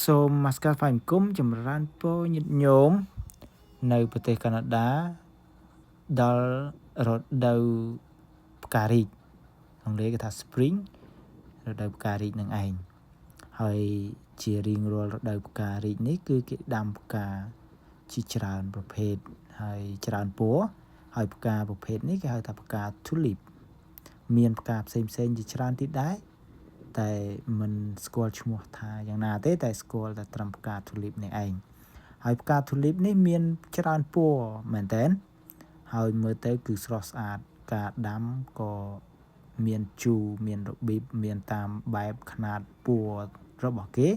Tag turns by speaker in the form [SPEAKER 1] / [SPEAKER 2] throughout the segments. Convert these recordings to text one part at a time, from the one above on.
[SPEAKER 1] សូមមាស្កាថ្វាយបង្គំចម្រើនពរញាតិញោមនៅប្រទេសកាណាដាដល់រដូវផ្ការីកអង់គ្លេសគេថា spring រដូវផ្ការីកនឹងឯងហើយជារៀងរាល់រដូវផ្ការីកនេះគឺគេដាំផ្កាជាច្រើនប្រភេទហើយច្រើនពណ៌ហើយផ្កាប្រភេទនេះគេហៅថាផ្កា tulip មានផ្កាផ្សេងផ្សេងជាច្រើនទៀតដែរតែមិនស្គាល់ឈ្មោះថាយ៉ាងណាទេតែស្គាល់តែត្រឹមផ្កា tulip នេះឯងហើយផ្កា tulip នេះមានច្រើនពណ៌មែនតើហើយមើលទៅគឺស្រស់ស្អាតការដាំក៏មានជូរមានរបៀបមានតាមបែបខ្នាតពណ៌របស់គេ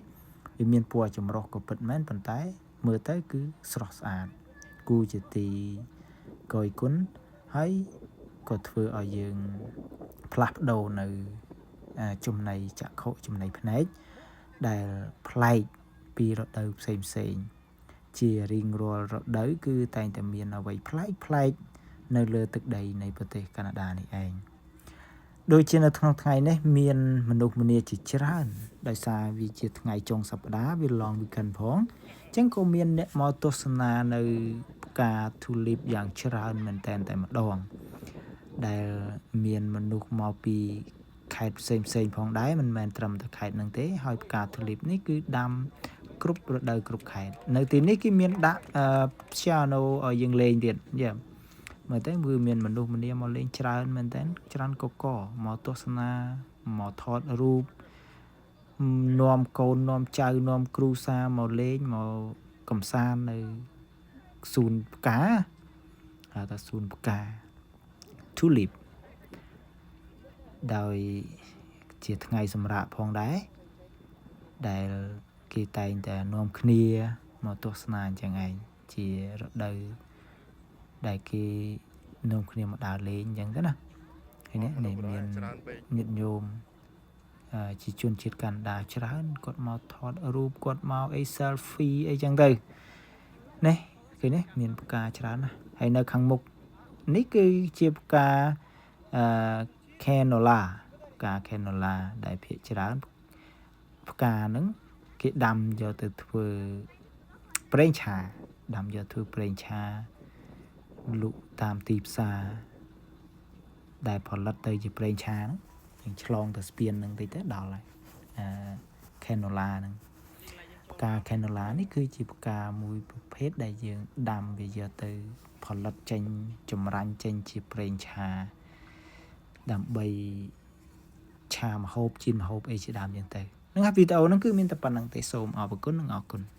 [SPEAKER 1] វាមានពណ៌ចម្រុះក៏ពិតមែនប៉ុន្តែមើលទៅគឺស្រស់ស្អាតគួរជាទីគយគន់ហើយក៏ធ្វើឲ្យយើងផ្លាស់ប្ដូរនៅចំណីចក្ខុចំណីភ្នែកដែលប្លែកពីរដូវផ្សេងផ្សេងជារៀងរាល់រដូវគឺតែងតែមានអ្វីប្លែកប្លែកនៅលើទឹកដីនៃប្រទេសកាណាដានេះឯងដូចជានៅក្នុងថ្ងៃនេះមានមនុស្សម្នាជាច្រើនដោយសារវាជាថ្ងៃចុងសប្តាហ៍វា long weekend ផងអញ្ចឹងក៏មានអ្នកមកទស្សនានៅផ្កា tulip យ៉ាងច្រើនមែនតែនតែម្ដងដែលមានមនុស្សមកពីខេត្តផ្សេងផ្សេងផងដែរមិនមែនត្រឹមតែខេត្តហ្នឹងទេហើយផ្កា tulip នេះគឺដាំគ្រប់រដូវគ្រប់ខេត្តនៅទីនេះគេមានដាក់ piano ឲ្យយើងលេងទៀតយ៉ាមើលទៅគឺមានមនុស្សម្នាមកលេងច្រើនមែនតើច្រើនកកមកទស្សនាមកថតរូបនាំកូននាំចៅនាំគ្រួសារមកលេងមកកំសាន្តនៅសួនផ្កាហៅថាសួនផ្កា tulip ដោយជាថ្ងៃសម្រាប់ផងដែរដែលគេតែងតែនាំគ្នាមកទស្សនាអញ្ចឹងឯងជារដូវដែលគេនាំគ្នាមកដើរលេងអញ្ចឹងទៅណាឃើញទេនេះមានញាតិញោមជាជនជាតិកាណាដាច្រើនគាត់មកថតរូបគាត់មកអី selfie អីចឹងទៅនេះឃើញទេមានផ្កាច្រើនណាស់ហើយនៅខាងមុខនេះគឺជាផ្កាអឺ canola ផ្កា canola ដែលភាគច្រើនផ្កាហ្នឹងគេដាំយកទៅធ្វើប្រេងឆាដាំយកធ្វើប្រេងឆាលក់តាមទីផ្សារដែលផលិតទៅជាប្រេងឆាហ្នឹងយើងឆ្លងទៅស្ពានហ្នឹងតិចទៅដល់ហើយអឺ canola ហ្នឹងផ្កា canola នេះគឺជាផ្កាមួយប្រភេទដែលយើងដាំវាយកទៅផលិតចេញចម្រាញ់ចេញជាប្រេងឆាដើម្បីឆាម្ហូបជៀនម្ហូបអីជាដើមចឹងទៅហ្នឹងហើយវីដេអូហ្នឹងគឺមានតែប៉ុណ្ណឹងទេសូមអរគុណនិងអរគុណ។